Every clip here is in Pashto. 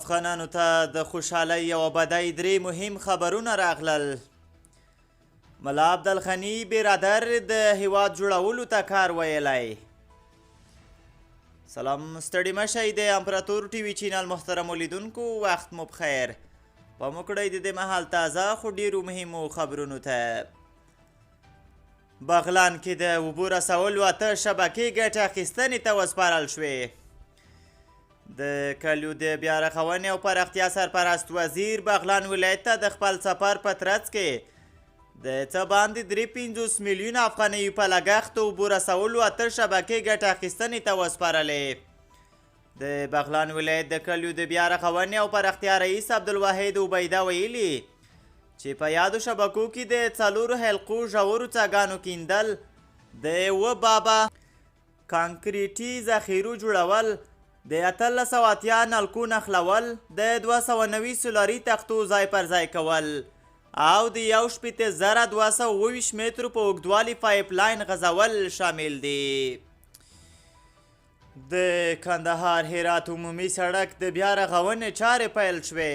افغانانو ته د خوشحالۍ او ابادۍ درې مهم خبرونه راغلل. ملا عبدالغني برادر د هیواد جوړولو ته کار ویلی. سلام، ستړي مه شئ. د امپراتور ټي وي چینل محترمو لیدونکو، وخت مو پخیر. پام وکړئ د دې مهال تازه خو ډیرو مهمو خبرونو ته. بغلان کې د اوبو رسولو 8 شبکې ګټې اخیستنې ته وسپارل شوې. د کلیو د بیا رغونې او پراختیا سرپرست وزیر بغلان ولایت ته د خپل سفر په ترڅ کې د څه باندې 53 میلیونه افغانیو په لګښت د اوبو رسولو 8 شبکې ګټه اخیستنې ته وسپارلې. د بغلان ولایت د کلیو د بیا رغونې او پراختیا رئیس عبدالواحد عبیده ویلي چې په یادو شبکو کې د 4 حلقو ژورو څاګانو کیندل، د 7 بابه کانکریټي ذخیرو جوړول، د 1880 نلکو نښلول، د 290 سولاري تختو ځای پر ځای کول او د 61,227 مترو په اوږدوالي پایپ لاین غځول شامل دي. د کندهار هرات عمومي سړک د بیا رغونې چارې پیل شوې.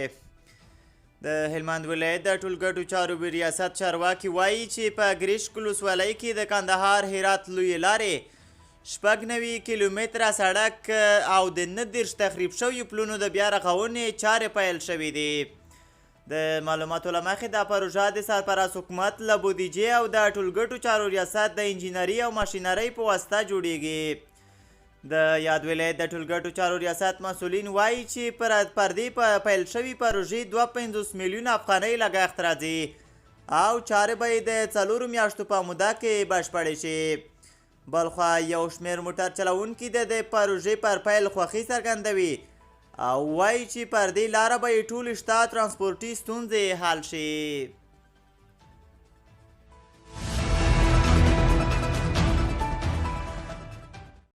د هلمند ولایت د ټولګټو چارو ریاست چارواکي وایي چې په ګریشک ولسوالۍ کې د کندهار هرات لویې لارې 96 کیلومتره سړک او د 39 تخریب شویو پلونو د بیا رغونې چارې پیل شوې دي. د معلوماتو له مخې دا پروژه د سرپرست حکومت له بودیجې او د ټولګټو چارو ریاست د انجینري او ماشینرۍ په واسطه جوړیږي. د یاد ولایت د ټولګټو چارو ریاست مسؤلین وایي چې پر دې پیل شوي پروژې 52 میلیونه افغانۍ لګښت راځي او چارې به یې د 4 میاشتو په موده کې بشپړې شي. بلخوا یو شمېر موټر چلوونکي د دې پروژې پر پیل خوښي څرګندوي او وایي چې پر دې لاره به یې ټولې شته ترانسپورټي ستونزې حل شي.